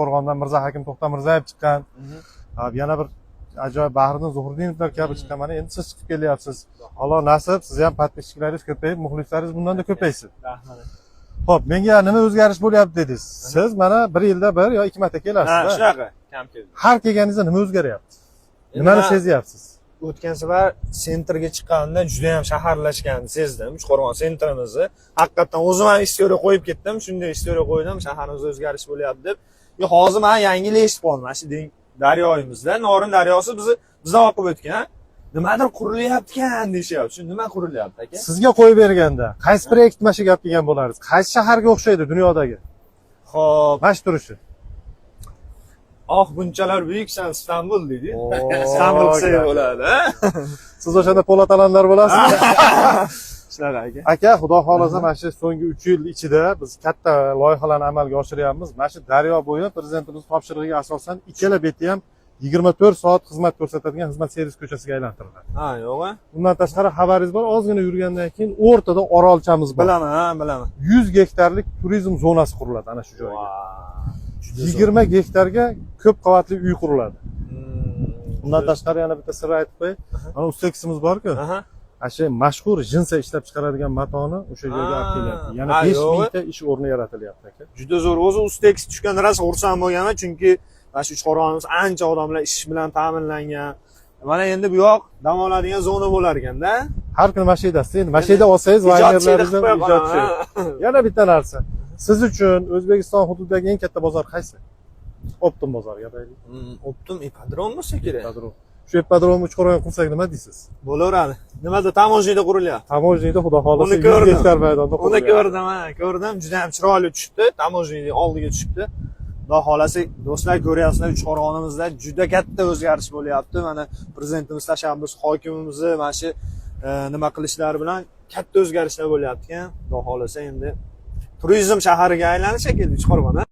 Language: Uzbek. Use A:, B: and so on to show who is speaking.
A: Qo'rg'ondan Mirza Hakim To'xtamirzayev chiqqan. Yana bir ajoyib Bahriddin Zuhriddinovlar kabi chiqqan. Mana endi siz chiqib kelyapsiz. Alloh nasib, sizni ham подписчиklaringiz ko'payib, muxlislaringiz bundan-da ko'paysin.
B: Rahmat.
A: Xo'p, menga nima o'zgarish bo'lyapti dedingiz. Siz mana bir yilda bir yo ikki marta kelasiz.
B: Ha, shunaqa. Kam keldi.
A: Har kelganingizda nima o'zgaryapti?
B: Endi
A: Nimani
B: man
A: sezyapsiz?
B: O'tgan safar центр ga chiqqanimda juda ham shaharlashganini sezdim. Uchqo'rg'on центр imizni. Haqiqatdan o'zim ham история qo'yib ketdim. Shunday история qo'ydim, shaharimizda o'zgarish bo'lyapti deb. Yo, hozir man yangilik eshitib qoldim. Mana shu daryoyimizda, Norin daryosi bizni bizdan oqib o'tgan. Nimadir qurilyapti deyishyapti. Shu nima qurilyapti, aka?
A: Sizga qo'yib berganda qaysi proyekt mana shu gap degan bo'larsiz? Qaysi shaharga o'xshaydi dunyodagi?
B: Xo'p,
A: Mana shu turishi.
B: Oh, bunchalar buyuksan, Istanbul deydi. Istanbul qilsak bo'ladi, a?
A: Siz o'shanda Po'lat Alamdor bo'lasizmi?
B: Shunaqa, aka.
A: Aka, xudo xohlasa, mana shu so'nggi 3 yil ichida biz katta loyihalarni amalga oshiryapmiz. Mana shu daryo bo'yi prezidentimiz topshirig'iga asosan ikkala beti ham 24 soat xizmat ko'rsatadigan xizmat servis ko'chasiga aylantiriladi.
B: Ha, yo'q.
A: Undan tashqari, xabaringiz bor, ozgina yurgandan keyin o'rtada orolchamiz bor.
B: Bilaman, ha, bilaman.
A: 100 gektarlik turizm zonasi quriladi ana shu joyga.
B: Juda zo'r.
A: 20 gektarga ko'p qavatli uy quriladi. Undan tashqari, yana bitta sir aytib qo'yay. Mana Usteximiz bor-ku. Ana shu mashhur jinsa ishlab chiqaradigan matoni o'sha joyga olib kelyapti. Yana
B: Ha,
A: 5
B: yo'q.
A: mingta ish o'rni yaratilyapti, aka.
B: Juda zo'r. O'zi Ustex tushganda rosa xursand bo'lganman, chunki mana shu Uchqo'rg'onimiz ancha odamlar ish bilan ta'minlangan. Mana endi bu yoq dam oladigan zona bo'lar ekanda.
A: Har kuni mashinadasiz. Endi mashinada olsangiz,
B: Ijodchi
A: vaynerlaringiz
B: qilib
A: ham
B: qo'ya
A: ijodchi.
B: qolaman.
A: Yana bitta narsa. Siz uchun O'zbekiston hududidagi eng katta bozor qaysi? Оптом bozori gapaylik.
B: Оптом ipodrom bo'lsa kerak.
A: Ipodrom. Shu ipodromni Uchqo'rg'onga qursak, nima deysiz?
B: Bo'laveradi. Nimada, таможня da qurilyapti.
A: Таможня da, xudo xohlasa,
B: Uni
A: 100
B: ko'rdim.
A: gektar maydonda
B: Uni
A: qurilyapti.
B: ko'rdim, ha, ko'rdim. Juda ham chiroyli tushibdi. Таможня ning oldiga tushibdi. Xudo xohlasa, do'stlar, ko'ryapsizlar, Uchqo'rg'onimizda juda katta o'zgarish bo'lyapti. Mana prezidentimiz tashabbusi, hokimimizni mana shu nima qilishlari bilan katta o'zgarishlar bo'lyapti ekan. Xudo xohlasa, endi turizm shahariga aylanishi kerak Uchqo'rg'on, a?